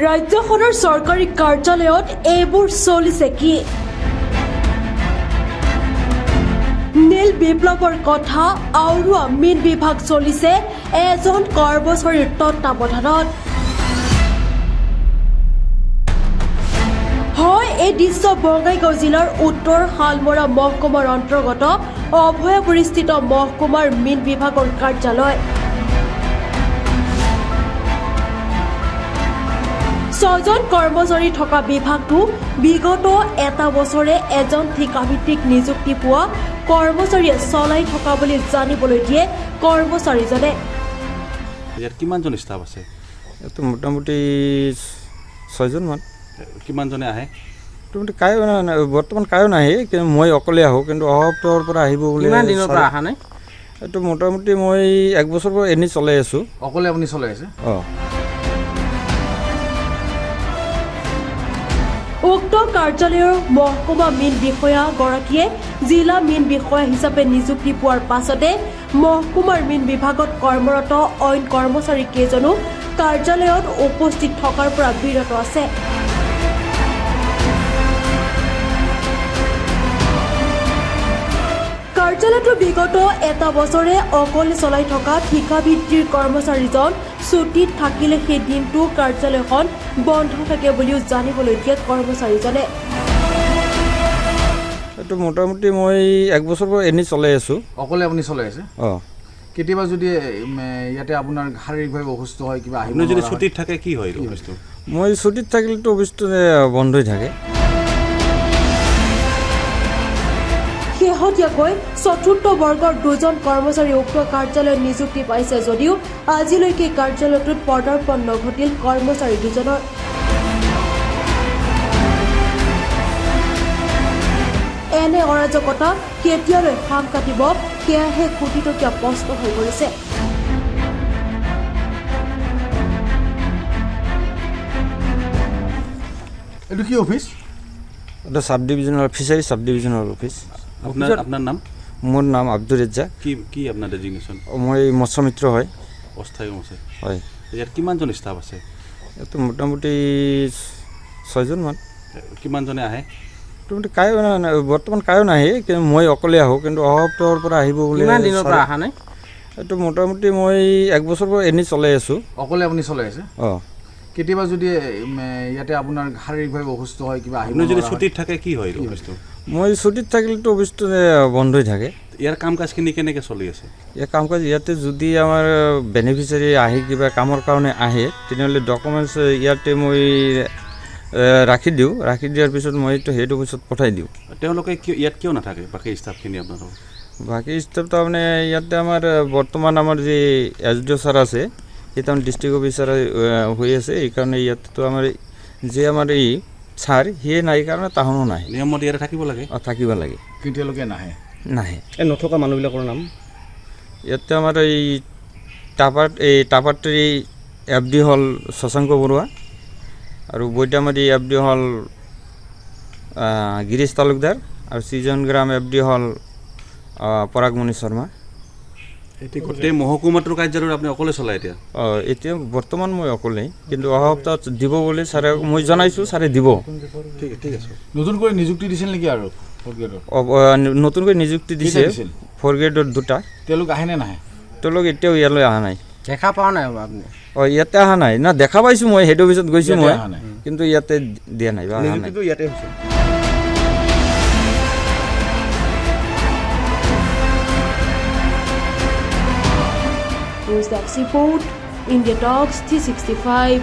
ৰাজ্যখনৰ চৰকাৰী কাৰ্যালয়ত এইবোৰ চলিছে কি? নীল বিপ্লৱৰ কথা আওৰোৱা মীন বিভাগ চলিছে এজন কৰ্মচাৰীৰ তত্বাৱধানত। হয়, এই দৃশ্য বঙাইগাঁও জিলাৰ উত্তৰ শালমৰা মহকুমাৰ অন্তৰ্গত অভয়াপুৰীস্থিত মহকুমাৰ মীন বিভাগৰ কাৰ্যালয়। ছজন কৰ্মচাৰী থকা বিভাগটো বিগত এটা বছৰে এজন ঠিকাভিত্তিক নিযুক্তি পোৱা কৰ্মচাৰীয়ে চলাই থকা বুলি জানিবলৈ দিয়ে কৰ্মচাৰীজনে। ইয়াত কিমানজন ষ্টাফ আছে? ইয়াত মোটামুটি ছয়জনমান। কিমানজনে আহে? মোটামুটি কায়ো বৰ্তমান কায়ো নাহে, কিন্তু মই অকলে আহোঁ। কিন্তু অহা সপ্তাহৰ পৰা আহিব বুলি। কিমান দিনৰ পৰা অহা নাই? এইটো মোটামুটি মই এক বছৰৰ পৰা এনেই চলাই আছোঁ। অকলে আপুনি চলাই আছে? অঁ। উক্ত কাৰ্যালয়ৰ মহকুমা মীন বিষয়াগৰাকীয়ে জিলা মীন বিষয়া হিচাপে নিযুক্তি পোৱাৰ পাছতে মহকুমাৰ মীন বিভাগত কৰ্মৰত অইন কৰ্মচাৰী কেইজনো কাৰ্যালয়ত উপস্থিত থকাৰ পৰা বিৰত আছে। কাৰ্যালয়টো বিগত এটা বছৰে অকলে চলাই থকা ঠিকাভিত্তিৰ কৰ্মচাৰীজন ছুটীত থাকিলে সেই দিনটো কাৰ্যালয়খন বন্ধ থাকে বুলিও জানিবলৈ দিয়ে কৰ্মচাৰীজনে। এইটো মোটামুটি মই এক বছৰৰ পৰা এনেই চলাই আছোঁ। অকলে আপুনি চলাই আছে? অঁ। কেতিয়াবা যদি ইয়াতে আপোনাৰ শাৰীৰিকভাৱে অসুস্থ হয়, কিবা আহিব যদি ছুটীত থাকে কি হয় অফিচটো? মই ছুটীত থাকিলেতো অফিচটো বন্ধই থাকে। শেহতীয়াকৈ চতুৰ্থ বৰ্গৰ দুজন কৰ্মচাৰী উক্ত কাৰ্যালয়ত নিযুক্তি পাইছে যদিও আজিলৈকে কাৰ্যালয়টোত পদাৰ্পণ নঘটিল কৰ্মচাৰী দুজনৰ। এনে অৰাজকতা কেতিয়ালৈ সাম কাটিব সেয়াহে কোটিটকীয়া প্ৰশ্ন হৈ পৰিছে। এইটো কি অফিচ? এইটো sub divisional, fishery sub divisional office. আপোনাৰ নাম? মোৰ নাম আব্দুৰ ৰেজ্জাক। কি কি আপোনাৰ ডেজিগনেশ্যন? মই মৎস্যমিত্ৰ হয়। অস্থায়ী কৰ্মচাৰী? হয়। ইয়াত কিমানজন ষ্টাফ আছে? ইয়াত মোটামুটি ছয়জনমান। কিমানজনে আহে? মোটামুটি কায়ো বৰ্তমান কায়ো নাহে, কিন্তু মই অকলে আহোঁ। কিন্তু অহা সপ্তাহৰ পৰা আহিব বুলি। কিমান দিনৰ পৰা অহা নাই? এইটো মোটামুটি মই এক বছৰৰ পৰা এনেই চলাই আছোঁ। অকলে আপুনি চলাই আছে? অঁ। কেতিয়াবা যদি ইয়াতে আপোনাৰ শাৰীৰিকভাৱে অসুস্থ হয়, কিবা আহিব যদি ছুটীত থাকে কি হয় অফিচটো? মই ছুটীত থাকিলেতো অফিচটো বন্ধই থাকে। ইয়াৰ কাম কাজখিনি কেনেকৈ চলি আছে? ইয়াৰ কাম কাজ ইয়াতে যদি আমাৰ বেনিফিচিয়াৰী আহি কিবা কামৰ কাৰণে আহে, তেনেহ'লে ডকুমেণ্টছ ইয়াতে মই ৰাখি দিওঁ। ৰাখি দিয়াৰ পিছত মই এইটো হেড অফিচত পঠাই দিওঁ। তেওঁলোকে ইয়াত কিয় নাথাকে বাকী ষ্টাফখিনি আপোনালোকৰ? বাকী ষ্টাফ তাৰমানে ইয়াতে আমাৰ বৰ্তমান আমাৰ যি এছ ডি অ' ছাৰ আছে, সি তাৰমানে ডিষ্ট্ৰিক্ট অফিচাৰ হৈ আছে। সেইকাৰণে ইয়াতেতো আমাৰ যে আমাৰ এই ছাৰ সিয়ে নাই কাৰণে তাহোনো নাহে। নিয়মমতে ইয়াতে থাকিব লাগে? অঁ, থাকিব লাগে। কিন্তু তেওঁলোকে নাহে? নাহে। এই নথকা মানুহবিলাকৰ নাম? ইয়াতে আমাৰ এই টাপাৰ, এই টাপাৰটোৰ এফ ডি হ'ল শশাংক বৰুৱা আৰু বৈদামাৰী এফ ডি হ'ল গিৰীশ তালুকদাৰ আৰু সৃজনগ্ৰাম এফ ডি হ'ল পৰাগমণি শৰ্মা। এতিয়া গোটেই মহকুমাটোৰ কাৰ্যালয়ত আপুনি অকলে চলায় এতিয়া? অঁ, এতিয়া বৰ্তমান মই অকলেই, কিন্তু অহা সপ্তাহত দিব বুলি ছাৰে মই জনাইছোঁ, ছাৰে দিব। ঠিক ঠিক আছে। নতুনকৈ নিযুক্তি দিছিল নেকি আৰু ফ'ৰ্থ গ্ৰেডৰ? নতুনকৈ নিযুক্তি দিছে ফ'ৰ্থ গ্ৰেডৰ দুটা। তেওঁলোক আহে নে নাহে? তেওঁলোক এতিয়াও ইয়ালৈ অহা নাই। দেখা পোৱা নাই আপুনি? অঁ, ইয়াতে অহা নাই। না, দেখা পাইছোঁ মই, হেড অফিচত গৈছোঁ মই, কিন্তু ইয়াতে দিয়া নাই। ইয়াতে হৈছে। News Desk Report, India Talks 365.